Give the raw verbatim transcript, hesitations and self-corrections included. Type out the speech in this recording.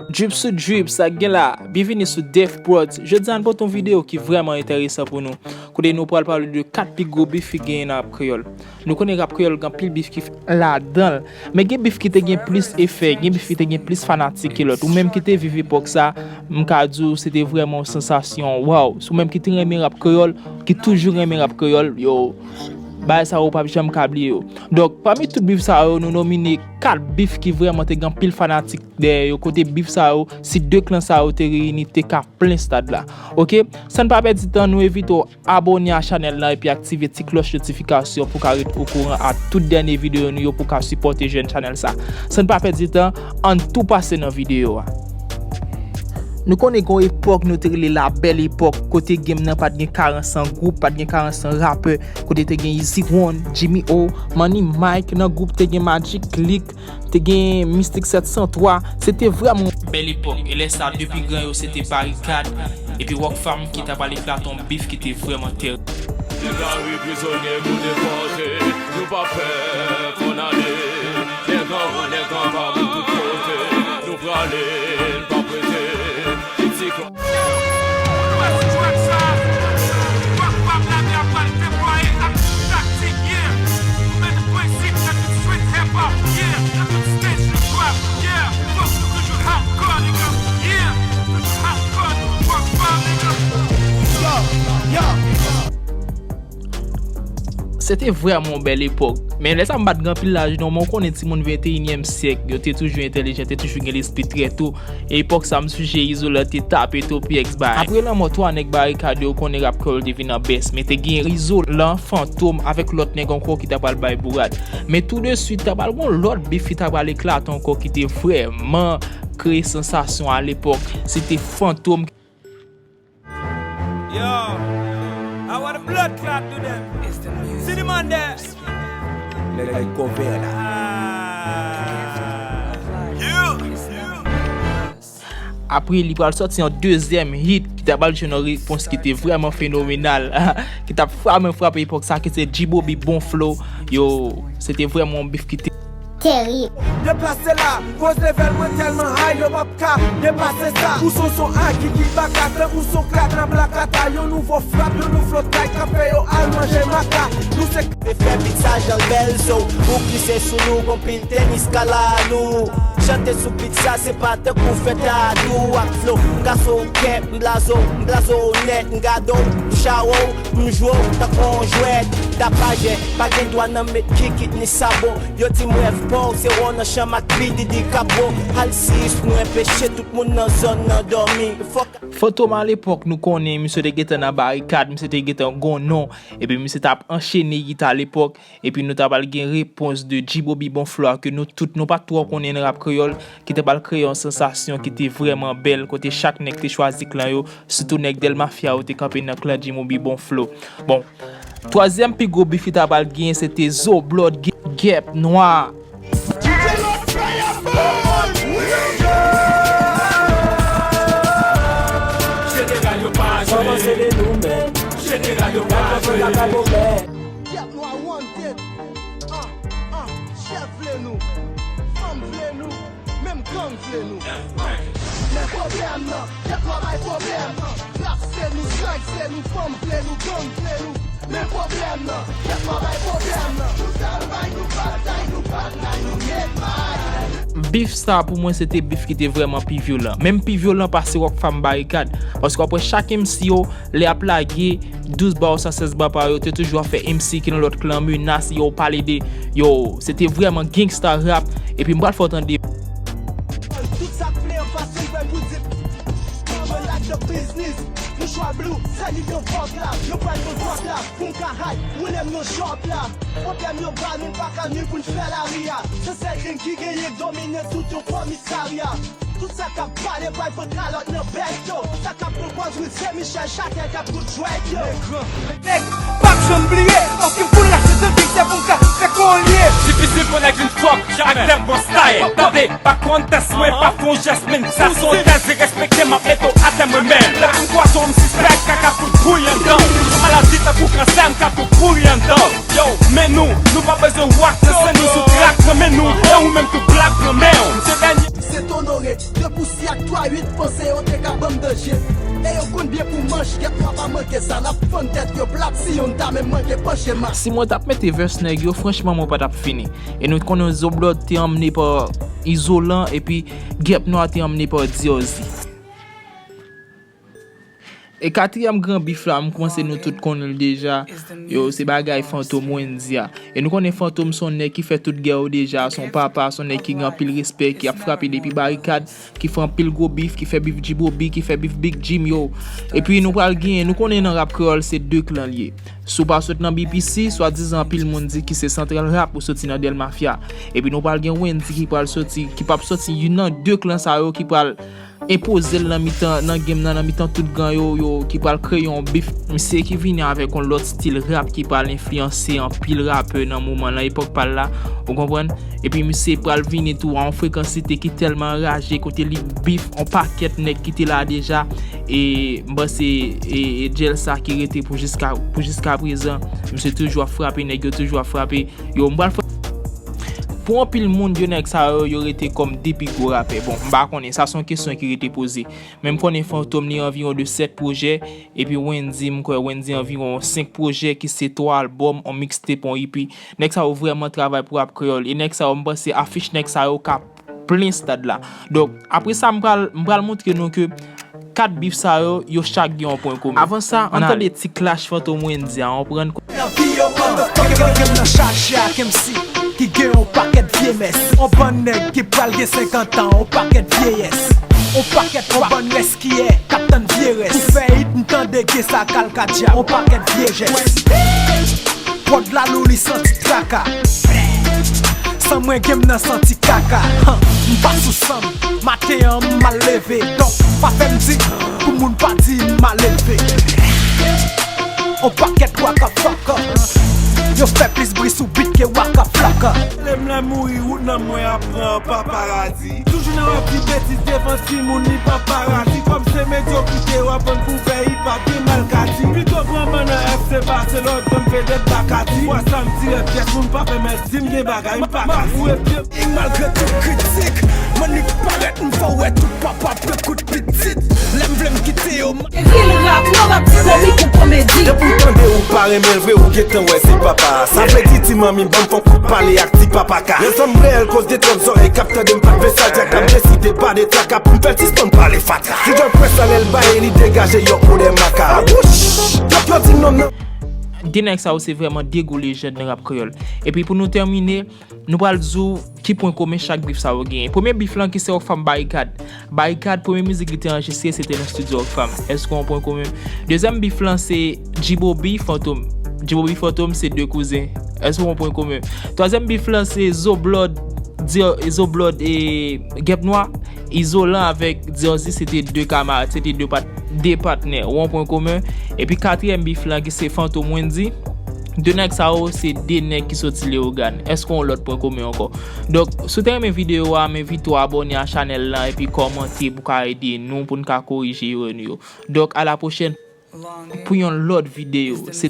Drip sou drip, sa k gen la? Byenvini sou Def Prodz. Jodi a, n pote yon videyo ki vrèman enteresan pou nou. Kote nou pral pale de kat pi gwo bif ki genyen nan rap kreyòl. Nou konnen rap kreyòl gen anpil bif ki fèt ladan l. Men gen bif ki te gen plis efè, gen bif ki te gen plis fanatik ke lòt. Ou menm ki te viv epòk sa, m ka di w se te vrèman yon sansasyon. Waw! Si w menm ki te renmen rap kreyòl, ki toujou renmen rap kreyòl, yo, bagay sa yo w p ap janm ka bliye yo. Donk, pami tout bif sa yo, nou nomine kat bif ki vrèman te gen anpil fanatik dèyè yo, kote bif sa yo, si de klan sa yo te reyini, te ka plen stad la. Oke? San n pa pèdi tan, nou envite w abòne a chanèl la epi aktive ti klòch notifikasyon pou w ka ret okouran a tout dènye videyo nou yo, pou w ka sipòte jèn chanèl sa. San n pa pèdi tan, ann tou pase nan videyo a. Nou konnen gen yon epòk nou te rele la bèl epòk, kote game nan pa t gen karans an gwoup, pa t gen karans an rapè, kote te gen Easy One, Jimmy O, Money Mike, nan gwoup te gen Magic Click, te gen Mystic sèt san twa, se te vrèman yon bèl epòk. E lè sa, de pi gran yo se te Barikad epi Rockfam ki t ap al eklate yon bif ki te vrèman tèrib. Degari prizonye nou depòte, nou pa pè fò n ale. Nèg anwo, nèg anba, nou tout kote, nou prale, n p ap rete. Piti kò- Se te vrèman yon bèl epòk. Men lè sa m pa t gen anpil laj non, men w konnen timoun venteyinyèm syèk, yo te toujou entèlijan, te toujou gen lespri trè tou. E epòk sa, m sonje Izolan te tape Topi X bay. Apre lanmò twa nèg Barikad yo, ou konnen rap kreyòl te vin an bès. Men te gen Izolan, Fantom avèk lòt nèg ankò ki ta pral bay bourad. Men tou de swit, ta pral gen yon lòt bif ki ta pral eklate ankò ki te vrèman kreye sansasyon a lepòk. Se te Fantom. Yo, I want a blood clot to them. See the man there. Nèg la, nèg konvè la. Ah. Yeah. Apre, li pral sòti yon dezyèm hit ki ta pral jwenn yon repons ki te vrèman fenomenal, ki t ap vrèman frape epòk sa, ki se G-Bobby Bon Flow. Yo, se te vrèman yon bif ki te tèrib. Deplase la, koz level mwen tèlman high, yo p ap ka depase sa. Ou son son aki ki baka, tankou son klak nan plakata. Yon nouvo frap, yon nouvo tay k ap fè yo al manje maka. Nou se Se fè bit sa jan l bèl, so ou glise sou nou, gon pil tenis kalalou. Chante sou bit sa, se pa tankou fè tadou ak flow. M gaso w kè, m blazo, m blazo w nèt, m gado, m chawo, m jwe w tankou yon jwèt. Tapajè, pa gen dwa nan met kikit ni sabo. Yo di m rèv pa w se wè w nan chanm ak P Diddy Capo. Al sis nou enpeche tout moun nan zòn nan dòmi. Fòk Fantom alepòk, nou konnen misye te gentan nan Barikad, misye te gentan gon non, epi misye t ap anchene hit alepòk, epi nou ta pral gen repons de G-Bobby Bon Flow a ke nou tout nou pa t twò konnen nan rap kreyòl, ki te pral kreye yon sansasyon ki te vrèman bèl, kote chak nèg te chwazi klan yo, sitou nèg Dèl Mafya yo te kanpe nan klan G-Bobby Bon Flow. Bon, twazyèm pi gwo bif ki ta pral genyen, se te Zo Blood G-, Gèp Nwa. Jeneral yo pa jwe. Kòmanse de nou menm. Jeneral yo pa jwe. Gèp Nwa wanted. Ah, ah, chèf vle nou. Fanm vle nou. Menm gang vle nou. Men pwoblèm nan, Gèp Nwa bay pwoblèm. Rap se nou, swag se nou, fanm vle nou, gang vle nou. Men pwoblèm nan, Gèp Nwa bay pwoblèm nan. Nou travay, nou batay, nou batay, nou met may. Bif sa pou mwen se te bif ki te vrèman pi vyolan. Menm pi vyolan pase Rockfam Barikad. Paske w ap wè chak M C yo, lè y ap lage douz ba ou san sèz ba pa yo, te toujou ap fè M C ki nan lòt klan menas, yo pale de, yo, se te vrèman gangsta rap. Epi m pral fè w tande. Tout sa k vle an pase, l wè pou di. Yo lage nan biznis, mouchwa blou, sèvi nan fòk la. Yo pral nan fòk la, pou m ka hay, woule m nan jòb la. Pwoblèm yo ba nou, n pa ka ni pou n fè lari a. Se sèl grenn ki genyen, domine tout yon komisarya. Tout sa k ap pale pral pran kalòt nan bèk yo. Sa k ap pran pòz wi se Michel Chantèl k ap kout jwèt yo. Nèg, p ap janm bliye, paske m konn lage nan big tè pou m ka fè kolye. Difisil pou nèg vin fòk ak nèg bon style. Tande, pa kontès mwen, pa fè yon jès, men sa se yon tès, derespekte m ap mete w atè mwen menm. Lè pou m kwaze w m sispèk, kaka fout bouyi anndan. Yon maladi tankou kansè, m ka fout bouyi anndan. Yo, men nou, nou pa bezwen wak nan sen nou sou trak nan men nou. E ou menm tou blak nan men w. Se dènye. Se Tèt onore, de pousi ak twa uit panse yo te ka ban m danje. E yo konn byen pou manch, gèt nwa pa manke sa, n ap fann tèt yo plat si youn ta menm manke panche ma. Si mwen t ap mete vès nèg yo, franchman, mwen pa t ap fini. E nou konnen Zoblòd te anmne pa Izolan, epi Gèp Nwa te anmne pa Dyozi. E katriyèm gran bif la, m panse nou tout konnen l deja. Yo, se bagay Fantom Wendy a. E nou konnen Fantom se yon nèg ki fè tout gè yo deja, se yon papa, se yon nèg ki gen anpil respè, ki ap frape depi Barikad, ki fè anpil gwo bif, ki fè bif G-Bobby, ki fè bif Big Jim yo. Epi nou pral genyen, nou konnen nan rap kreyòl se de klan l ye. Si w pa sot nan B P C, swadizan anpil moun di ki se Santral Rap ou soti nan Del Mafia. Epi nou pral gen Wendy ki pral soti, ki p ap soti youn nan de klan sa yo ki pral enpoze l nan mitan, nan game nan, nan mitan tout gang yo, yo, ki pral kreye yon bif. Misye ki vini avèk yon lòt stil rap ki pral enfliyanse anpil rapè nan moman, nan epòk pa l la, ou konprann? Epi misye pral vini tou a yon frekansite ki tèlman anraje, kote li bif yon pakèt nèg ki te la deja. E m panse e, e djèl sa ki rete pou jiska, pou jiska prezan, misye toujou ap frape, nèg yo toujou ap frape. Yo, m pral fè pou anpil moun, de nèg sa yo, yo rete kòm de pi gwo rapè. Bon, m pa konnen, sa se yon kesyon ki rete poze. Men m konnen Fantom li anviwon de sèt pwojè, epi Wendy, m kwè Wendy anviwon senk pwojè ki se twa albòm, on mixtape, on E P. Nèg sa yo vrèman travay pou rap kreyòl. E nèg sa yo, m panse afich nèg sa yo ka plen stad la. Donk, apre sa, m pral, m pral montre nou ke kat bif sa yo, yo chak gen yon pwen komen. Avan sa, ann tande ti clash Fantom Wendy a, ann pran. Nan chache ak M C ki gen yon pakèt vye mès. On bann nèg ki pral gen senkant an, on pakèt vyeyès. On pakèt, on bann rès ki ye k ap tann vye rès. Pou fè it, m tande gen sa k al ka dyab, on pakèt vye jès. Pwòd la lou, li santi traka. San mwen, game nan santi kaka. Huh, m pa sou san m. Maten an, m mal leve. Donk, pa fè m di pou moun pa di m mal elve. On pakèt waka faka. Yo fè plis bri sou bit ke waka flaka. Lè m la mouri, wout nan mwen ap pran paparati. Toujou nan rap, di betiz devan timoun, li pa paradi. Kòm se medyokrite w aprann pou fè, li pa gen mal ka di. Pito pran ban nan F C Barcelone, kòm vedèt Bacardi. Fwa sa m ti rèv pyès moun pa pèmèt di m gen bagay m pa ka di. Malgre tout kritik, man li parèt, m fè w wè tout papa pran kout pitit. Lè m vle m kite yo, man. Epi l rap, non, rap ti komik ou komedi. Depi w tande ou pa renmen l vre, ou gentan wè se papa. Sa vle di ti manmi ban m fon kout pale ak ti papa ka. Rezon m reyèl koz de tròp zòrèy k ap tande m pa t vle sa di ak ap deside pa de traka pou m fè l sispann pale fatra. Ti John Prince la lè l bay li degaje yon odè maka. Wouch! Yo di non nan. De nèg sa yo se vrèman de gwo lejand nan rap kreyòl. Epi pou nou tèmine, nou pral di w ki pwen komen chak bif sa yo genyen. Premye bif lan ki se Rockfam Barikad. Barikad, premye mizik li te anrejistre, se te nan estidyo Rockfam. Èske yon pwen komen? Dezyèm bif lan se G-Bobby Fantom. G-Bobby Fantom se de kouzen. Èske yon pwen komen? Twazyèm bif lan se Zoblòd, Di-, Zoblòd e Gèp Nwa. Izolan avèk Dyozi se te de kamarad, se te de pat-, de patnè. Yon pwen komen. Epi katriyèm bif lan ki se Fantom Wendy. De nèg sa yo se de nèg ki soti Leyogàn. Èske yon lòt pwen komen ankò? Donk, si w te renmen videyo a, m envite w abòne a chanèl lan epi kòmante pou ka ede nou, pou n ka korije erè nou yo. Donk, a la pwochèn pou yon lòt videyo. Se